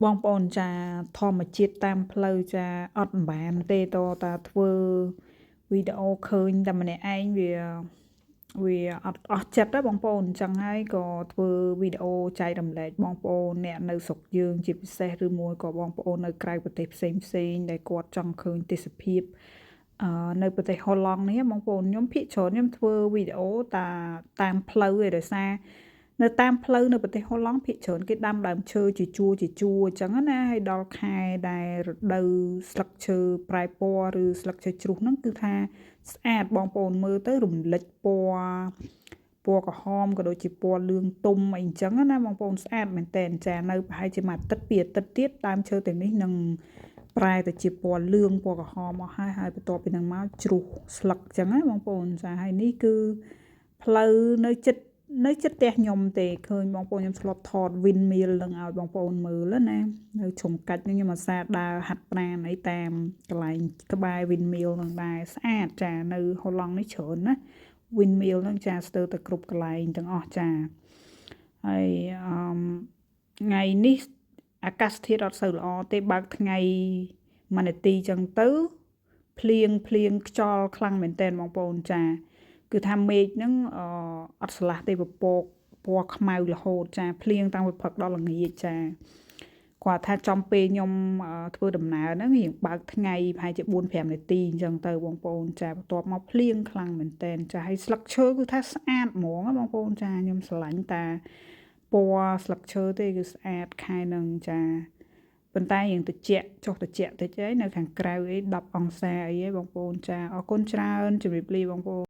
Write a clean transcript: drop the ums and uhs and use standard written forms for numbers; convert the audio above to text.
បងប្អូនចាធម្មជាតិតាមផ្លូវចាអត់បានទេតតាធ្វើវីដេអូឃើញតែម្នាក់ឯងវាវាអត់អស់ចិត្តណាបងប្អូនអញ្ចឹងហើយក៏ធ្វើវីដេអូចែករំលែកបងប្អូនអ្នកនៅស្រុកយើងជាពិសេសឬមួយក៏បងប្អូននៅក្រៅប្រទេសផ្សេងផ្សេងដែលគាត់ចង់ឃើញទេសភាពអឺនៅប្រទេសហូឡង់នេះបងប្អូនខ្ញុំភាគច្រើនខ្ញុំធ្វើវីដេអូតាតាមផ្លូវឯដោយសារនៅតាមផ្លូវនៅប្រទេសហូឡង់ភាគច្រើនគេដាំដើមឈើជាជួរជាជួរអញ្ចឹងណាហើយដល់ខែដែលរដូវស្លឹកឈើប្រែពណ៌ឬស្លឹកឈើជ្រុះហ្នឹងគឺថាស្អាតបងប្អូនមើលទៅរំលេចពណ៌ពណ៌ក្រហមក៏ដូចជាពណ៌លឿងទុំអីអញ្ចឹងណាបងប្អូនស្អាតមែនតើចានៅប្រហែលជាមួយអាទិត្យពីរអាទិត្យទៀតដើមឈើទាំងនេះនឹងប្រែទៅជាពណ៌លឿងពណ៌ក្រហមអស់ហើយហើយបន្ទាប់ពីនឹងមកជ្រុះស្លឹកអញ្ចឹងណាបងប្អូនចាហើយនេះគឺផ្លូវនៅចិត្តនៅចិត្តផ្ទះខ្ញុំទេឃើញបងប្អូនខ្ញុំធ្លាប់ថត windmill នឹងឲ្យបងប្អូនមើលណានៅជ្រុងកាច់នឹងខ្ញុំអាសាដើរហាត់ប្រាណអីតាមកន្លែងក្បែរ windmill នឹងដែរស្អាតចានៅហូឡង់នេះច្រើនណា windmill ហ្នឹងចាស្ទើរតែគ្រប់កន្លែងទាំងអស់ចាហើយអឺថ្ងៃនេះអាកាសធាតុអត់សូវល្អទេបើកថ្ងៃមួយនាទីចឹងទៅភ្លៀងភ្លៀងខ្យល់ខ្លាំងមែនតើបងប្អូនចាគឺថាមេឃហ្នឹងអអត់ស្លាស់ទេពពកពណ៌ខ្មៅរហូតចាភ្លៀងតាំងពីព្រឹកដល់ល្ងាចចាគាត់ថាចំពេលខ្ញុំធ្វើដំណើរហ្នឹងរៀងបើកថ្ងៃប្រហែលជា4 5នាទីអញ្ចឹងទៅបងប្អូនចាបន្ទាប់មកភ្លៀងខ្លាំងមែនតែនចាហើយស្លឹកឈើគឺថាស្អាតហ្មងបងប្អូនចាខ្ញុំស្រឡាញ់តាពណ៌ស្លឹកឈើទេគឺស្អាតខែហ្នឹងចាប៉ុន្តែរៀងតិចចុះតិចតិចហើយនៅខាងក្រៅអី10អង្សាអីហ៎បងប្អូនចាអរគុណច្រើនជម្រាបលាបងប្អូន។